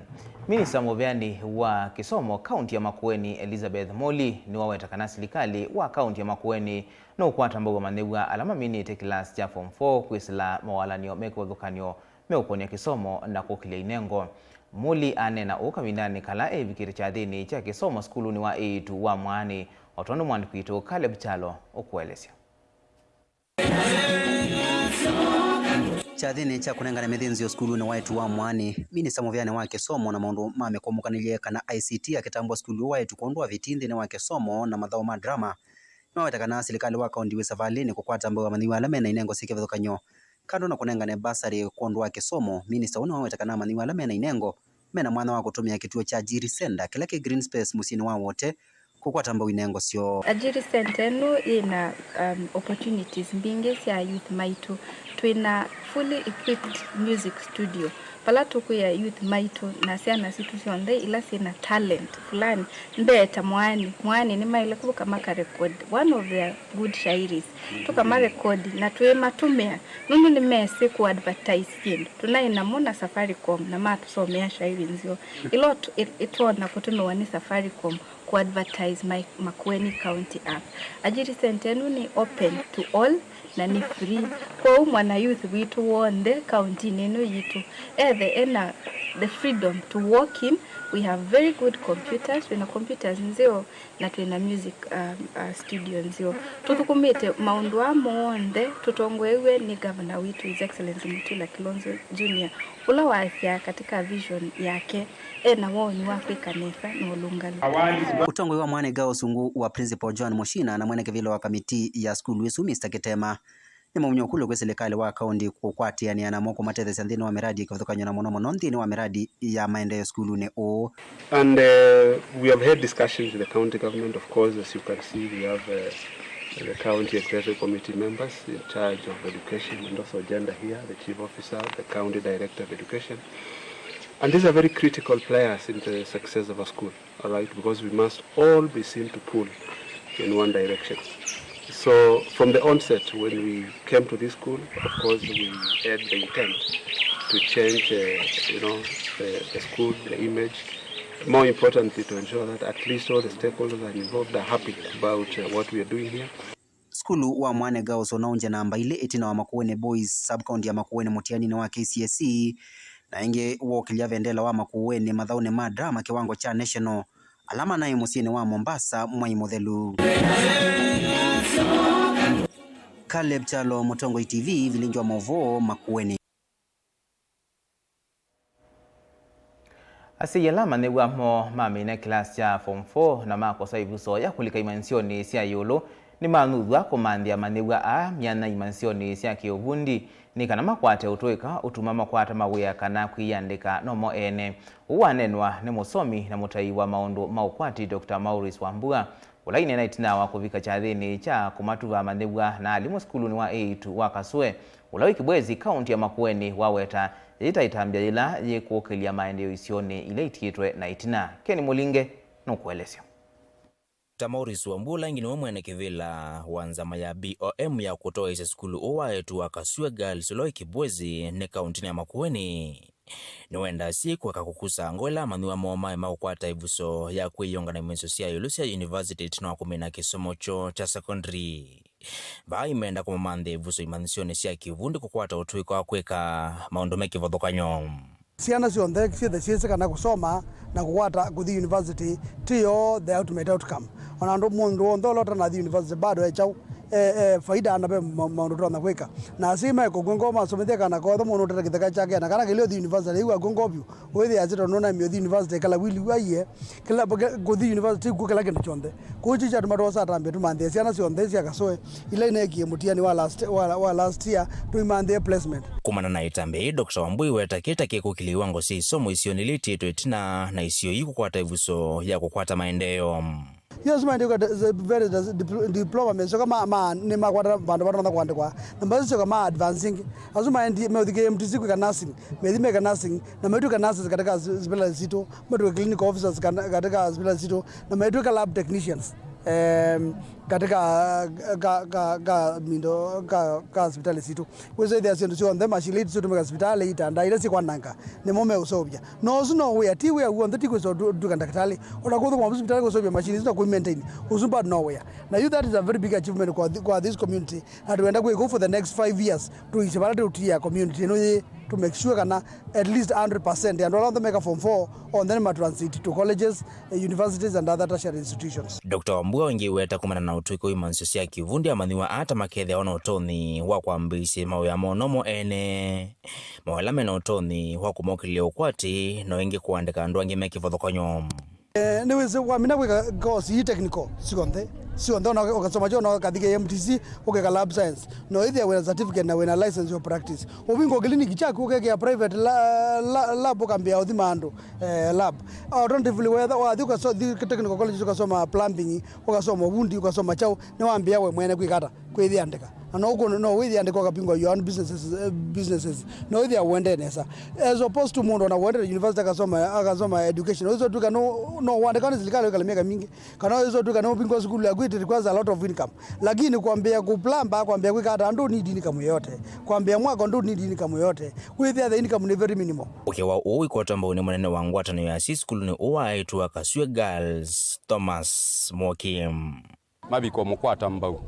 Minista mũveani wa kĩsomo kaunti ya Makueni, Elizabeth Muli, nĩwaweta kana silikalĩ wa kaunti ya Makueni nũkwata mbau amanyĩw'a ala maminĩte kĩlasi kya form four kwĩsĩla mawalany'o me kĩvathũkany'o meũkũnĩa kĩsomo na kũkĩlya inengo. Muli aneena ũu kavindanĩ kala evikĩte kyathĩnĩ kya kĩsomo sukulunĩ wa eĩtu wa Mwaani, o tondũ mwandĩki witũ Caleb Kyalo ũkũelesya. Kyathĩnĩ kya kũnengane mĩthĩnzĩo sukulunĩ wa eĩtu wa Mwaani, minista mũveani wa kĩsomo na maũndũ ma mĩkũmũkanĩlye kana I C T akĩtambũa sukulu wa eĩtu kwondũ wa viti nthĩnĩ wa kĩsomo na mathaũ ma drama, nĩwaweta kana silikalĩ wa kaunti wĩ savalĩnĩ kũkwata mbau amanyĩw'a ala mena inengo syĩ kĩvathũkany'o. Kando na kũnengane basarĩ kwondũ wa kĩsomo, minista ũũ nĩwaweta kana amanyĩw'a ala mena inengo mena mwanya wa kũtũmĩa kĩtuo kya Ajiri Center kĩla kĩ Green Space mũsyĩnĩ wa Wote kũkwata mbau inengo syoo. Ajiri Center ĩno yĩna, um, opportunities mbingĩ sya youth maitũ. Twĩna fully equipped music studio, vala tũkwĩa youth maitũ na syana sitũ syonthe ila syĩna talent fulani, mbee ta Mwaani. Mwaani nĩmaĩle kũka makarekodi one of their good shairis, tũkamarekodi na twĩmatũmĩa, nũndũ nĩmesĩ kũ advertise syĩndũ. Tũnaĩ namo na Safaricom na matũsomea shairi nzeo ila ĩt-, ĩtonya kũtũmĩwa nĩ Safaricom kũ advertise my Makueni County app. Ajiri Center ĩno nĩ open to all na nĩ free. Kwoou mwana youth witũ w'onthe kauntinĩ ĩno yitũ ethe ena the freedom to walk in. We have very good computers, twĩna computers nzeo na twĩna music, um, uh, studio nzeo. Tũthũkũmĩte maũndũ aa monthe tũtongoew'e nĩ Governor witũ, His Excellency Mutula Kilonzo Junior, ũla waasya katika vision yake ena woni wa kwĩka nesa na ũlũngalu. Ũtongoi wa Mwaani Girls ũngũ wa Principal Joan Mushina na mwene kĩvĩla wa kamiti ya sukulu ĩsu, Mister Kitema, nĩmaumya ũkũlyo kwĩ silikalĩ wa kaunti kũkwatĩanĩa namo kũmatetheesya nthĩnĩ wa mĩradi ya kĩvathũkany'o na mũno mũno nthĩnĩ wa mĩradi ya maendeeo sukulunĩ ũũ. And, uh, we have had discussions with the county government, of course, as you can see, we have, uh, the county executive committee members in charge of education and also gender here, the chief officer, the county director of education. And these are very critical players in the success of a school, all right, because we must all be seen to pull in one direction. So from the onset, when we came to this school, of course, we had the intent to change, uh, you know, the, the school, the image. More importantly, to ensure that at least all the stakeholders are involved, are happy about, uh, what we are doing here. Sukulu wa Mwaani Girls ũnaũngye namba ilĩ ĩtina wa Makueni Boys, sub-county ya Makueni mũtianinĩ wa K C S E, na ĩngĩ wookĩlya vendela wa Makueni mathaũnĩ ma drama kĩwango kya national, ala manaĩ mũsyĩnĩ wa Mombasa mwai mũthelu. Caleb Kyalo, Mũtongoi T V, vilingi wa maũvoo Makueni. Asyai ala amanyĩw'a moo mamina kĩlasi kya form four na makosa ĩvuso ya kũlika imanyĩsyonĩ sya ĩũlũ nĩmanuthiw'a kũmanthĩa amanyĩw'a aa myanya imanyĩsyonĩ sya kĩũvundi nĩ kana makwate ũtũĩka ũtuma makwata mawĩa kana kwĩyĩandĩka nomo ene. Ũu waneenwa nĩ mũsomi na mũtai wa maũndũ ma ũkwati, Doctor Maurice Wambua, ũla aineena ĩtina wa kũvika kyathĩnĩ kya kũmatuva amanyĩw'a na alimũ sukulunĩ wa Eitu wa Kasue, ũla wĩ Kibwezi, kaunti ya Makueni, waweta yĩ ta ĩtambya yĩla yĩkũkĩlya maendeeo isionĩ ila itiĩtwe na ĩtina. Ken Mũlinge nũkũelesya. Doctor Maurice Wambua, ũla ĩngĩ nĩwe mwene kĩvĩla wa nzama ya B O M ya kũtoeesya sukulu ũũ wa eĩtu wa Kasue Girls ũla wĩ Kibwezi nĩ kauntinĩ ya Makueni, nĩwendaa asyai kũeka kũkusa ngoo ĩla amanyĩw'a moo maema kũkwata ĩvuso ya kwĩyĩonga na imanyĩsyo sya ĩũlũ sya university ĩtina wa kũmina kĩsomo kyoo kya secondary. Vaa imenda kũmamanthĩa ĩvuso imanyĩsyonĩ sya kĩvundi kũkwata ũtũĩka wa kwĩka maũndũ me kĩvathũkany'o. Syana syonthe syĩthe syĩsĩ kana kũsoma na kũkwata kũthi university ti yo the ultimate outcome. Ona andũ mũndũ wonthe ũla ũtanathi university bado e kyaũ, e, e, faida na ve ma-, maũndũ ũtonya kwĩka. Na asyai maekũkw'a ngoo masomethye kana kothe mũndũ ũtete kĩtheka kyake na kana kĩlĩ ũthi university, ĩu akw'a ngoo vyũ. Wĩthĩa ati tondũ nũnaemie ũthi university, kala wili waiye, kĩla, kũthi university kw'o kĩla kĩndũ kyonthe. Kwoou kyu kyatuma twosa atambya tũmanthĩe syana syonthe sya Kasue ila ineekie mũtiani wa last, wa, wa last year, tũimanthĩe placement. Kumana na ĩtambya yĩĩ, Doctor Wambua aiweta kĩĩ ta kĩkũkĩlya iwango sya isomo isionĩ ila itiĩtwe ĩtina na isio ii kũkwata ĩvuso ya kũkwata maendeeo. Yu asu maendie kwa de-, ze-, very des-, dipl-, diploma mesyoka ma, ma, nĩmakwata vandũ vatonya kũandĩkwa. Na mbasi syoka ma advancing. Asu maendi, meũthi K M T C kwĩka nursing. Methi meka nursing. Na maitwĩka nurses katika zi-, zipitali zitũ. Maitwĩka clinical officers kana-, katika zipitali zitũ. Na maitwĩka lab technicians. Em, katika ka, ka, ka, mindo, ka, ka sipitali sitũ. Wĩsĩthĩa syĩndũ syonthe, machine isu itũmĩka sivitalĩ, itanda ila syĩkwananga, nĩmo meũseũvya. Na ũsu no wĩa, ti wĩa w'onthe, ti kwĩsa ũtu-, ũtw'ĩka ndakĩtalĩ. O na kũthũkũma vu sivitalĩ kũseũvya machine isu na kũimaintain, ũsu bado no wĩa. Na yu that is a very big achievement kwa thi-, kwa this community. Na twenda kwĩka ũu for the next five years, tũisye vala tũtia community ĩno yĩ, to make sure kana at least a hundred percent ya andũ ala onthe meka form four, onthe nĩ ma transit to colleges, universities and other tertiary institutions. Doctor Wambua aingĩ aiweta kumana na ũtũĩka wa imanyĩsyo sya kĩvundi amanyĩw'a aa ta makethĩawa na ũtonyi wa kwambĩĩsya mawĩa moo nomo ene, mawĩa ala mena ũtonyi wa kũmokĩlĩlya ũkwati, na ĩngĩ kũandĩka andũ angĩ me kĩvathũkany'o. Eh, nĩwĩsĩ wamina kwĩka course ii technical syonthe, syonthe, ona ũkasoma kyo, ona ũkathi K M T C, ũkeka lab science, no ĩthĩa wĩna certificate na wĩna license of practice. Ũvingũa kĩliniki kyaku, ũkekĩa private la-, la-, lab, ũkambĩĩa ũthima andũ, eh, lab. Alternatively, wetha wathi ũkaso-, thi technical colleges, ũkasoma plumbing, ũkasoma ũvundi, ũkasoma kyaũ, nĩwambĩĩa we mwene kwĩka ata? Kwĩyĩandĩka. Na no ũkũ-, no wĩyĩandĩka ũkavingũa your own businesses, eh, businesses. No wĩthĩa ũendee nesa. As opposed to mũndũ ona ũendete university akasoma, akasoma education. Ũiso tuka no, no wandĩka nĩ silikalĩ wĩkala mĩaka mingĩ. Kana ũiso tuka no vingũa sukulu yaku, it requires a lot of income. Lakini kwambĩĩa kũplamba, kwambĩĩa kwĩka ata, ndũ need income yoyote. Kwambĩĩa mwako, ndũ need income yoyote. Wĩthĩa the income nĩ very minimal. Ũkĩwa ũu, ĩkwatwa mbau nĩ mũnene wa ngwatanĩo ya asyai sukulunĩ ũũ wa eĩtu wa Kasue Girls, Thomas Mwoki. Maviko mũkwata mbau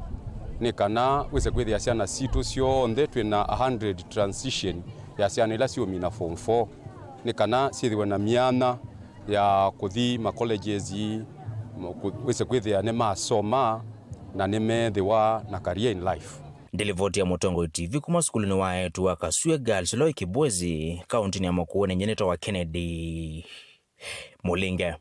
nĩ kana wĩse kwĩthĩa syana sitũ syonthe twĩ na a hundred transition ya syana ila siũmina form four, nĩ kana syĩthĩwe na myanya ya kũthi ma colleges, kũ-, wĩse kwĩthĩa nĩmasoma na nĩmeethĩwa na career in life. Nĩ livoti ya Mũtongoi T V kuma sukulunĩ wa eĩtu wa Kasue Girls ũla wĩ Kibwezi, kauntinĩ ya Makueni, nyie nĩtawa Kennedy Mũlinge.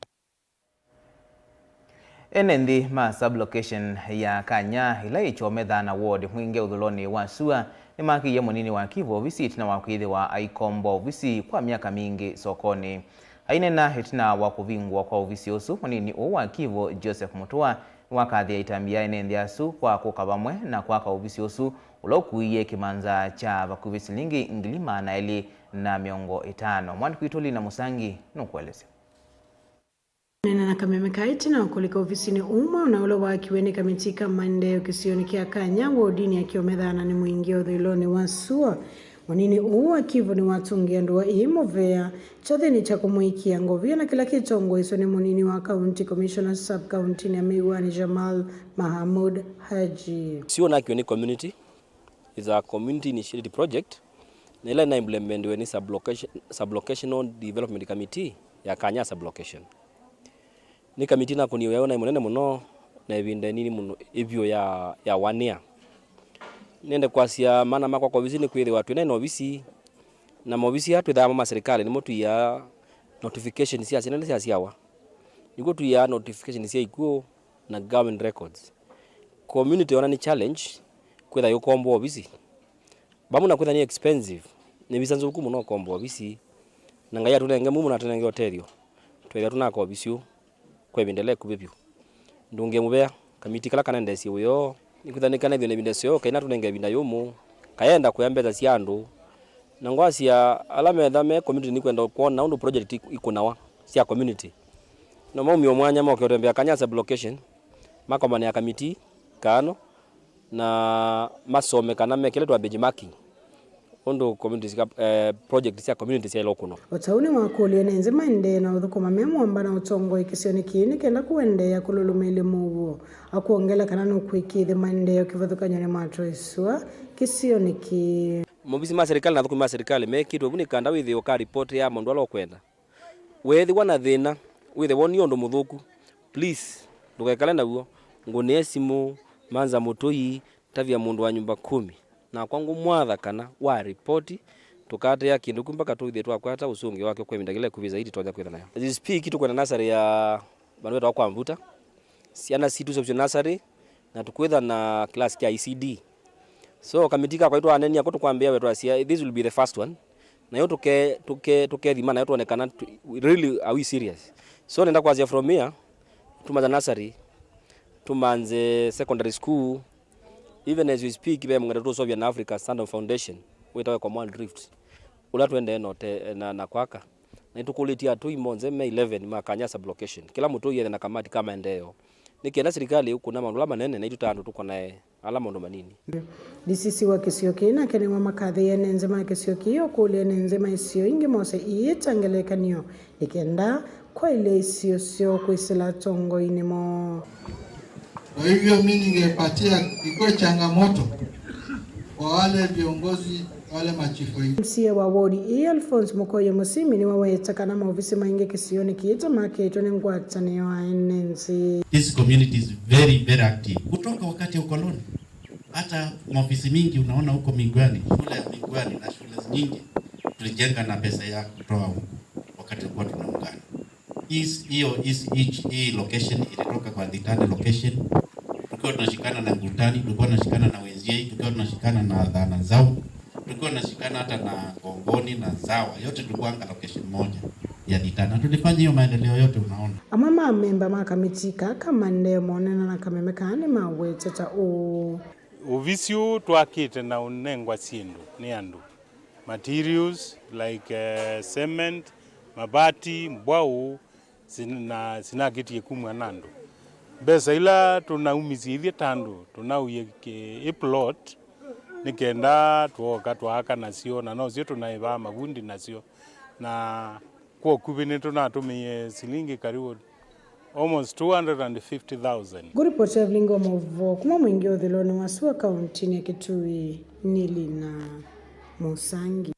Ene nthĩ ma sub-location ya Kanya, ĩla yĩ Kyomethana ward Mwingi ũthũlonĩ wa sua, nĩmakĩie mũnini wa Kivu ovisi ĩtina wa kwĩthĩwa aikomba ovisi kwa myaka mingĩ sokonĩ. Aineena ĩtina wa kũvingũwa kwa ovisi ũsu, mũnini ũũ wa Kivu, Joseph Mutua, nĩwakathĩe ĩtambya ya ene nthĩ asu kwa kũka vamwe na kwaka ovisi ũsu, ũla ũkuie kĩmanza kya vakuvĩ silingi ngili maana elĩ na mĩongo ĩtano. Mwandĩki witũ Lina Mũsangi nũkũelesya. Kũneena na kameme ka ĩtina wa kũlika ovisinĩ ũmwe na ũla waakiwe nĩ kamiti ka maendeeo kĩsionĩ kya Kanya, wodinĩ ya Kyomethana nĩ Mwingi ũthũĩlonĩ wa sua, mũnini ũũ wa Kivu nĩwatũngĩa ndũa ĩĩ mũvea kyathĩnĩ kya kũmũĩkĩa ngovia na kĩla kĩtongoeswe nĩ mũnini wa County Commissioner sub-county ya Miwani, Jamal Mahamud Haji. Sio nakiwe nĩ community. Is a community initiated project, na ĩla ĩna implementiwe nĩ sub-location, sub-locational development committee ya Kanya sub-location. Nĩ kamiti nakũnie wĩa naĩ mũnene mũno na ĩvinda ĩnini mũno ĩvyũ ya, ya one year. Nĩende kwasya maana makwa kwa ovisi nĩ kwĩthĩwa twĩ na ovisi, na maovisi aa twĩthaa mo ma serikali nĩmo tũiaa notification sya syana ila syasyawa. Nĩkw'o tũiaa notification sya ikw'ũ na government records. Community ona nĩ challenge kwĩtha yũkomboa ovisi. Vamwe na kwĩtha nĩ expensive, nĩ visa nzũku mũno ũkomboa ovisi. Na Ngai atũnenge mumo na atũnenge ũtethyo, twĩthĩa tũnaka ovisi ũũ kwa ĩvinda ĩla ĩkuvĩ vyũ. Ndũngĩe mũvea, kamiti kala kanendeesye wĩa ũũ, nĩkwĩtha nĩkanethĩwe na ĩvinda ĩseo, kainatũnenge ĩvinda yũmũ, kayenda kũya mbesa sya andũ. Na ngwasya ala metha me community nĩkwenda kwona ũndũ project ikũnawa sya community. No maumie o mwanya moke ũtembea Kanyasa block location, makomanĩa kamiti kaano, na masome kana mekĩle twa benchmarking ũndũ communities ka, eh, project sya community syaĩle ũkũnwa. O ta ũu nĩwakũlya ene nzĩ maendee na ũthũkũma me mũamba na ũtongoi kĩsionĩ kĩĩ nĩ kenda kũendeea kũlũlũmĩĩlya mũuo. Akwongela kana nũkwĩkĩĩthya maendeeo kĩvathũkany'onĩ ma twaisũa kĩsionĩ kĩĩ. Maovisi ma serikali na athũkũmi ma serikali mekĩtwe vu nĩ kanda wĩthĩe ũka report ya maũndũ ala ũkwenda. Weethĩwa na thĩna, wĩthĩwa nĩ ũndũ mũthũku, please, ndũkekale naw'o. Ngũnĩe simũ, manza mũtũi, tavya mũndũ wa nyũmba kũmi. Nakwa ngũmwatha kana wa ripoti, tũkatea kĩndũ kĩu mpaka tũithie twakwata ũsũngĩo wakyo kwa ĩvinda yĩla ĩkuvĩ zaidi tũtonya kwĩtha nayo. As we speak, tũkwenda nasarĩ ya vandũ vetawa kwa Mvuta. Syana sitũ syovĩsye nasarĩ, na tũkwĩtha na class kya E C D. So, kamiti kakwa itwanenia ko tũkwambĩa we twasya, this will be the first one. Nayo tũke, tũke, tũkethima nayo tuone kana tu, really are we serious. So, nenda kwasya from here, tumanza nursery, tumanze secondary school, even as we speak, ve mũng'enda tũsovya na Africa Standard Foundation, wĩtawe Command Drift. Ũla twendee na ũte-, na, na kwaka. Na nĩtũkũlĩtye atũi monthe me eleven ma Kanyasa block location. Kĩla mũtũi ethe na kamati ka maendeeo. Nĩ kenda silikalĩ ĩũkũna maũndũ ala manene na itũ ta andũ tũkonae ala maũndũ manini. D C C wa kĩsio kĩĩ nake nĩwamakathĩie ene nzĩ ma kĩsio kĩĩ ũkũlya ene nzĩ ma isio ingĩ mose ii ta ngelekany'o nĩ kenda kwaĩlya isio syoo kwĩsĩla atongoinĩ moo. Kwa hivyo mimi ningepatia ikuwe changamoto kwa wale viongozi, wale machifu wengine. M C A wa wodi ii, Alphonse Mũkũyũ Mũsimi, nĩwaweta kana maovisi maingĩ kĩsionĩ kĩĩ ta makĩtwe nĩ ngwatanĩo ya ene nzĩ. This community is very, very active. Kutoka wakati ya ukoloni, hata maofisi mingi unaona huko Migwani, shule ya Migwani na shule nyingi tulijenga na pesa ya kutoa huku wakati tulikuwa tunaungana. Is-, hiyo, is-, each, hii location ilitoka kwa Dhitani location. Tukiwa tunashikana na Ngutani, tulikuwa tunashikana na Weziei, tukiwa tunashikana na Thana Nzau, tukiwa tunashikana hata na Ngongoni na Nzawa. Yote tulikuwanga location moja ya Dhitani. Na tulifanya hiyo maendeleo yote unaona. Amwe ma amemba ma kamiti ka ka maendeeo monena na kameme kaa nĩmawete ta ũũ. Ovisi ũũ twakĩte na ũnengwa syĩndũ nĩ andũ. Materials like, eh, cement, mabati, mbwaũ, sin-, na sinakĩtie kumw'a na andũ. Mbesa ila tũnaumisye ithyĩ ta andũ, tũnauie kĩ-, ĩ plot, nĩ kenda twoka twaaka nasyo, na nosyo tũnaĩvaa mavundi nasyo. Na kwa ũkuvĩ nĩtũnatũmĩie silingi karibu almost two hundred and fifty thousand. Ngũripoti Evelyn wa maũvoo kuma Mwingi ũthiloni wa sua kauntinĩ ya Kitui nĩ Lina Mũsangi.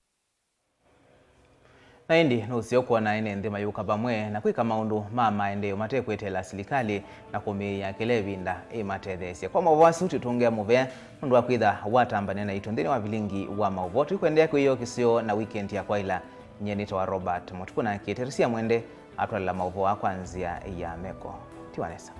Na ĩndĩ nũseo kwona ene nthĩ mayũka vamwe na kwĩka maũndũ ma maendeeo mate kweteela silikalĩ na kũmĩĩĩa kĩla ĩvinda ĩmatetheesye. Kwa maũvoo asu tũtũngĩa mũvea nũndũ wa kwĩtha watambania naitũ nthĩnĩ wa vilingi wa maũvoo. Tũikũendeea kwĩyĩokĩsyo na wikendi ya kwaĩla. Nyie nĩtawa Robert Mũtuku na kĩtĩtũ sya mwende atwalela maũvoo aa kwa nzĩa ya meko. Tiwa nesa.